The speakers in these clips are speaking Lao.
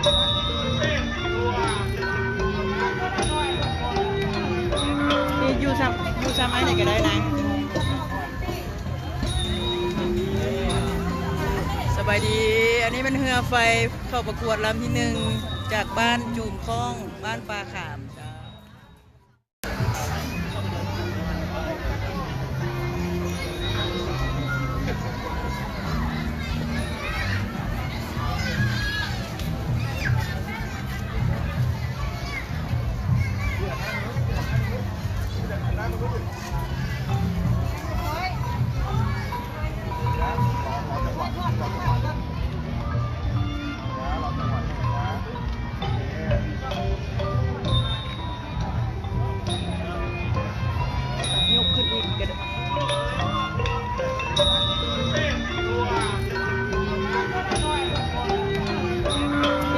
ນີ້ຢູ່ຊ້ຳ ຢູ່ຊ້ຳໄມ້ນີ້ກໍໄດ້ນະ. ສະບາຍດີ ອັນນີ້ແມ່ນເຮືອໄຟເຂົ້າປະກວດລຳທີໜຶ່ງ ຈາກບ້ານຈູມຄ້ອງ ບ້ານປ່າຂາມ. ຍົກຂຶ້ນອີກກໍໄດ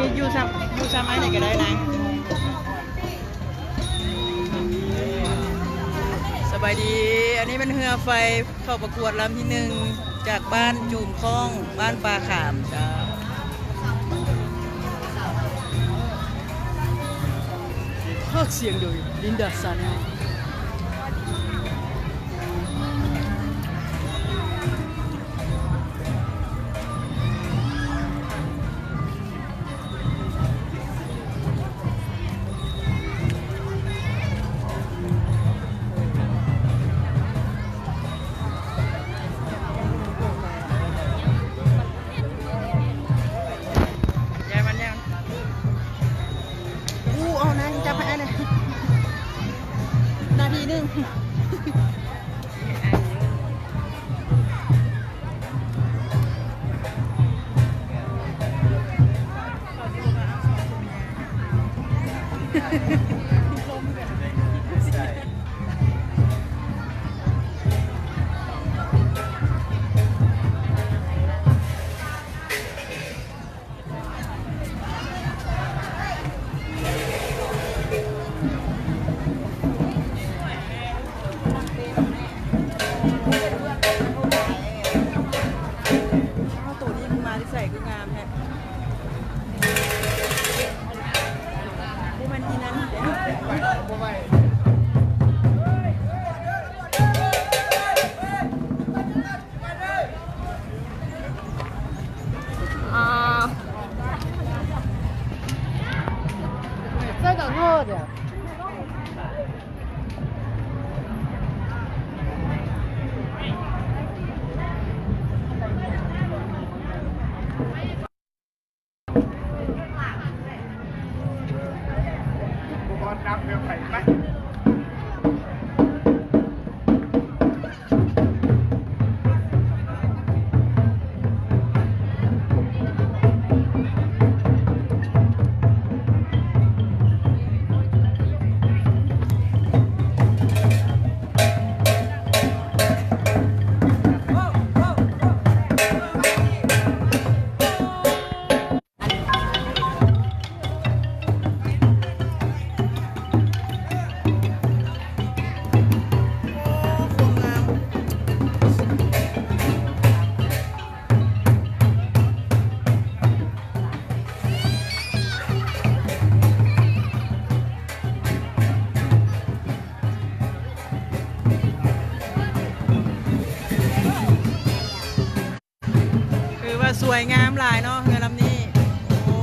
້ ຢູ່ຊ້ຳ ຢູ່ຊ້ຳໄມ້ນີ້ກໍໄດ້ນະ. ສະບາຍດີ ອັນນີ້ແມ່ນເຮືອໄຟເຂົ້າປະກວດລຳທີໜຶ່ງ ຈາກບ້ານຈູມຄ້ອງ ບ້ານປ່າຂາມ. ພາກສຽງໂດຍ ລິນດາ ຊາແນລ. ຢ່າມັນ ຢ່າມັນ ອູ້ ເອົານາງຈັບໃຫ້ອ້າຍແດ່ ນາທີໜຶ່ງ. ໂຕນີ້ມັນມາແຕ່ໃສຄືງາມແທ້ ບໍ່ແມ່ນອີ່ນັ້ນເດ້. ອາ ໃສ່ຕະໂນດ. ຖືວ່າສວຍງາມຫຼາຍເນາະ ເຮືອລຳນີ້. ໂອ້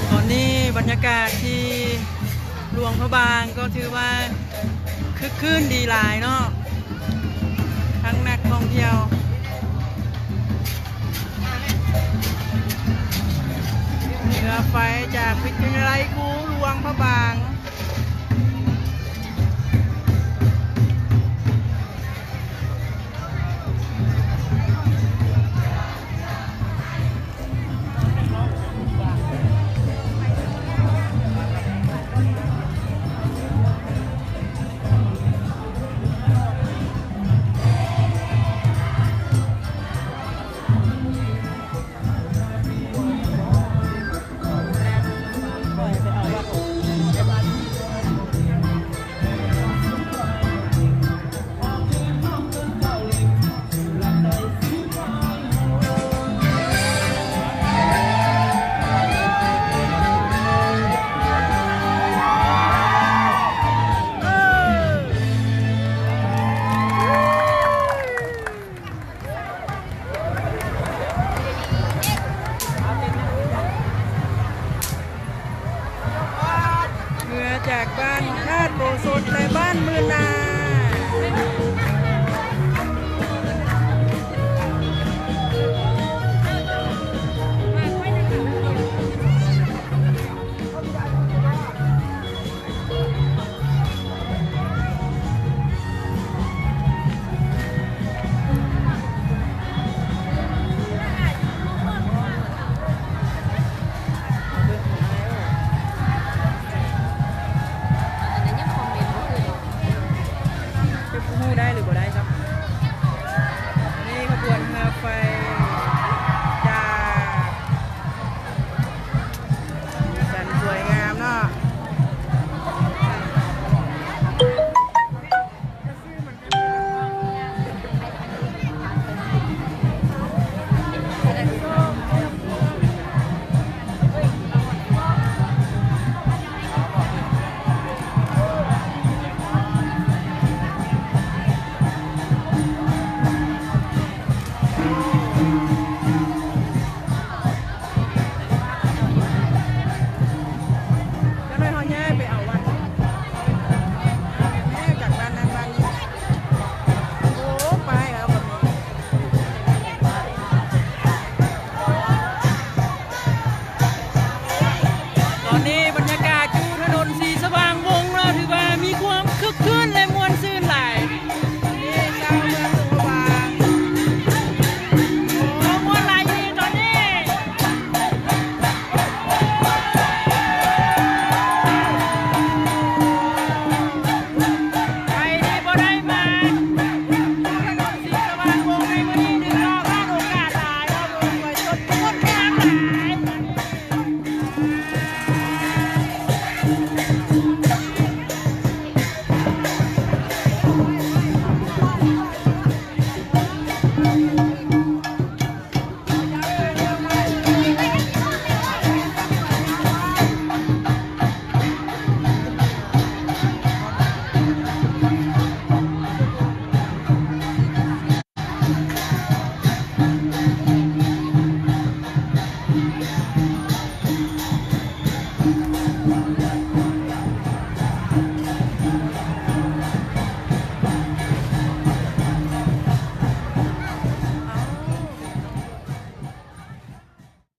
ຕອນນີ້ບັນຍາກາດທີ່ຫຼວງພະບາງກໍຖືວ່າຄຶກຄື້ນດີຫຼາຍເນາະ ທັງນັກທ່ອງທ່ຽວ ເຮືອໄຟຈາກວິທະຍາໄລຄູຫຼວງພະບາງ. ຕ